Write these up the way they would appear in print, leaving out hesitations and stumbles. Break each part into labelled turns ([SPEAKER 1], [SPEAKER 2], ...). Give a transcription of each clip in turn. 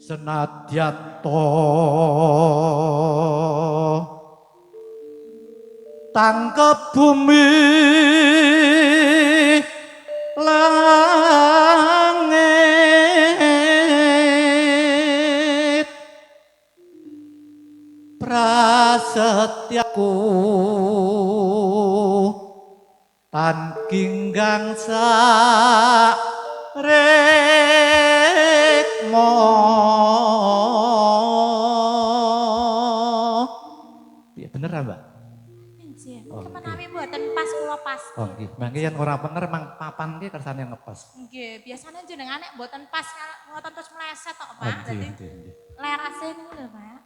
[SPEAKER 1] Senadyan to tangkep bumi langit prasetyaku tan ginggang sak rekmo. Iya bener Mbak?
[SPEAKER 2] Nggih. Kemenawi mboten pas kula pas.
[SPEAKER 1] Oh nggih, mangke yen ora bener mang papan ki kersane ngepas.
[SPEAKER 2] Nggih, biasane jenengan nek mboten pas ngoten terus meleset kok, Pak.
[SPEAKER 1] Dadi
[SPEAKER 2] lerase niku lho, Pak.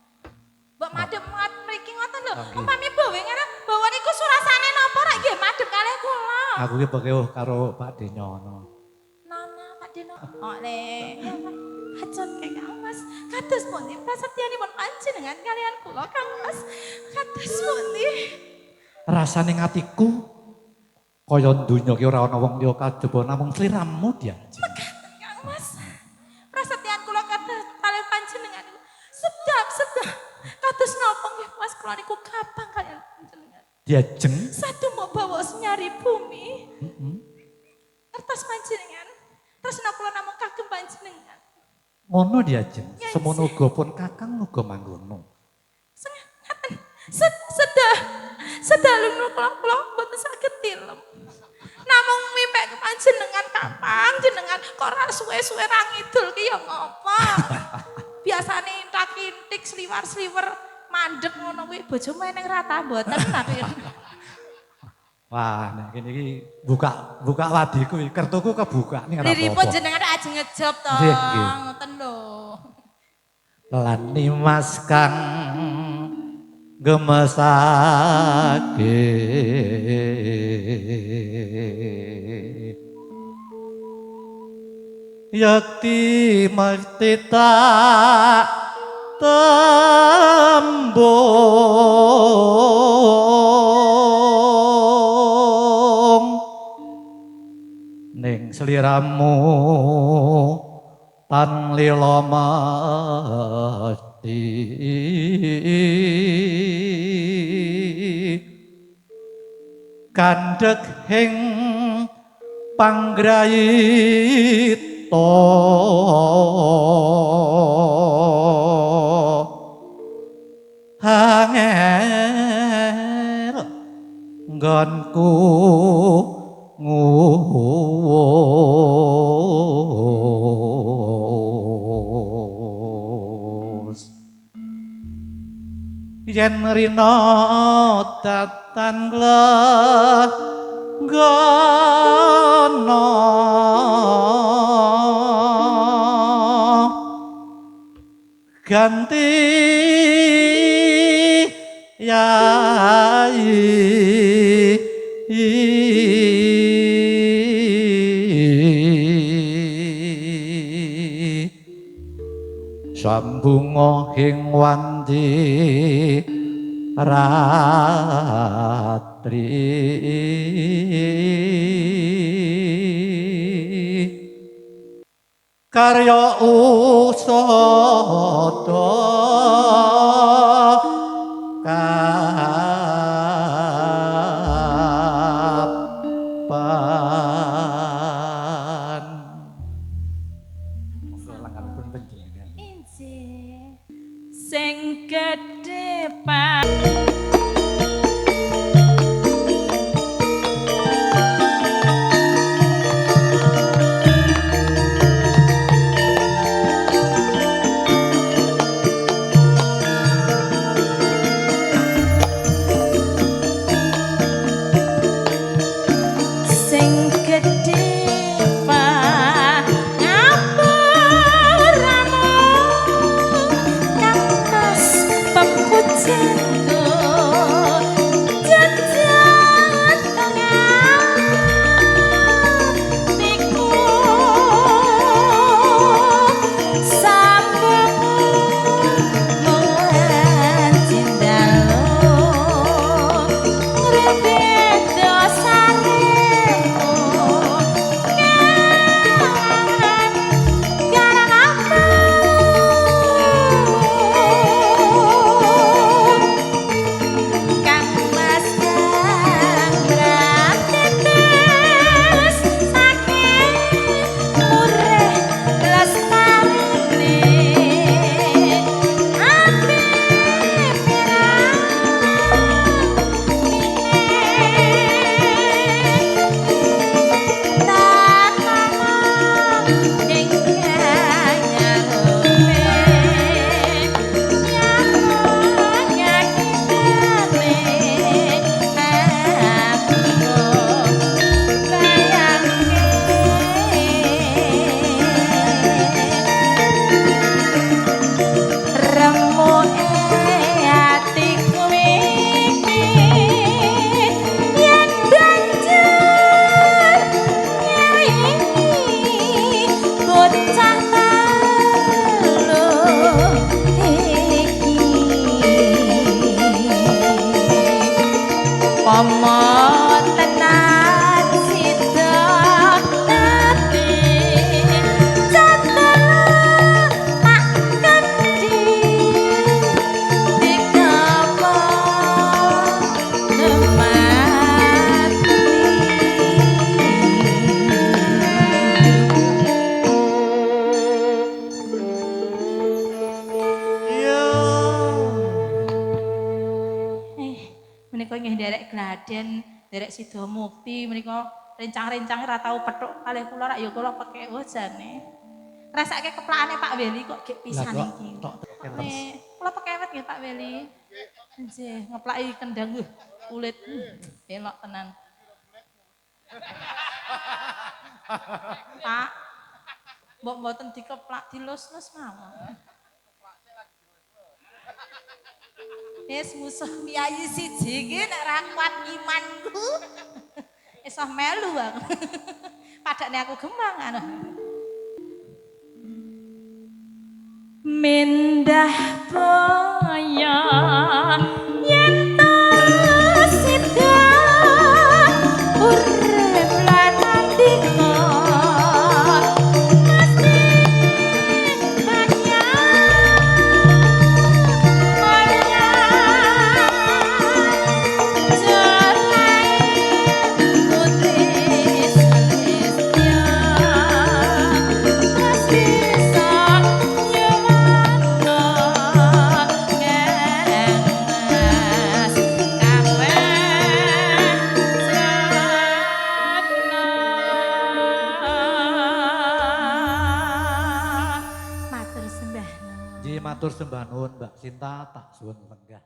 [SPEAKER 2] Mbok madhep mriki ngoten lho. Umpami bawe ngene, bawa niku surasane napa rek nggih madhep kalih kula.
[SPEAKER 1] Aku ki pekewuh karo Pak Denyono.
[SPEAKER 2] Nana Pak Deno. Oh le. Ya Pak. Kacon Kang Mas. Kados pundi prasetyanipun panjenengan kalian kula Kang Mas. Kados pundi?
[SPEAKER 1] Rasane atiku kaya donya ki ora ana wong liya kajaba namung sliramu diajeng.
[SPEAKER 2] Mekaten Kang Mas. Prasetyan kula kados kalih panjenengan niku sedap-sedap. Kados napa nggih Mas kula niku kapang kalian panjenengan.
[SPEAKER 1] Diajeng
[SPEAKER 2] satu mau bawa senyari bumi. Kertas panjenengan. Tresna kula namung kagem panjenengan.
[SPEAKER 1] Ngono diajeng. Semono uga pun kakang uga manggono.
[SPEAKER 2] Ngaten. Sedalung kula kula mboten saged tilem. Namung mipek panjenengan kapang jenengan kok ora suwe-suwe ra ngidul ki ya ngopo. Biasane intak-intik sliwar-sliwer mandek ngono kuwi bojomu eneng rata mboten tapi.
[SPEAKER 1] Wah, nek kene iki buka wadiku iki, kertuku kebuka ning ora apa-apa.
[SPEAKER 2] Liripun jenengan ajeng ngejob to, ngoten lho.
[SPEAKER 1] Lan nimas kang gemesake yakti merti tak tembung ning sliramu tan lila mesti kandhek ing panggrayita angel nggonku nguwus yen rina datan glenggana ganti yai sambunga ing wanci ratri karya usada kapan. Monggo langganipun panjenengan.
[SPEAKER 2] Injih. Sing gedhe Pak. Sing gedhe Pak ngapuramu Kang Mas pepujanku. nderek Gladen, nderek Sidomukti menika rencang-rencang ora tau petuk kalih kula rak ya kula pekewuh jane. Rasake keplakane Pak Weli kok gek pisan iki.
[SPEAKER 1] Nek
[SPEAKER 2] kula pekewet nggih Pak Weli. Nggih, ngeplaki kendang kulit elok tenan. Pak, mbok mboten dikeplak dilus-lus mawon. Wis musuh piyayi siji iki nek ra kuat imanku. Iso melu aku. Padane aku gemang anu. Mendah boyo yen ta sida urip lan andika mesti bagya mulya jelai putri Sulistya mesti
[SPEAKER 1] Matur sembah nuwun Mbak Sinta, tak suwun lenggah.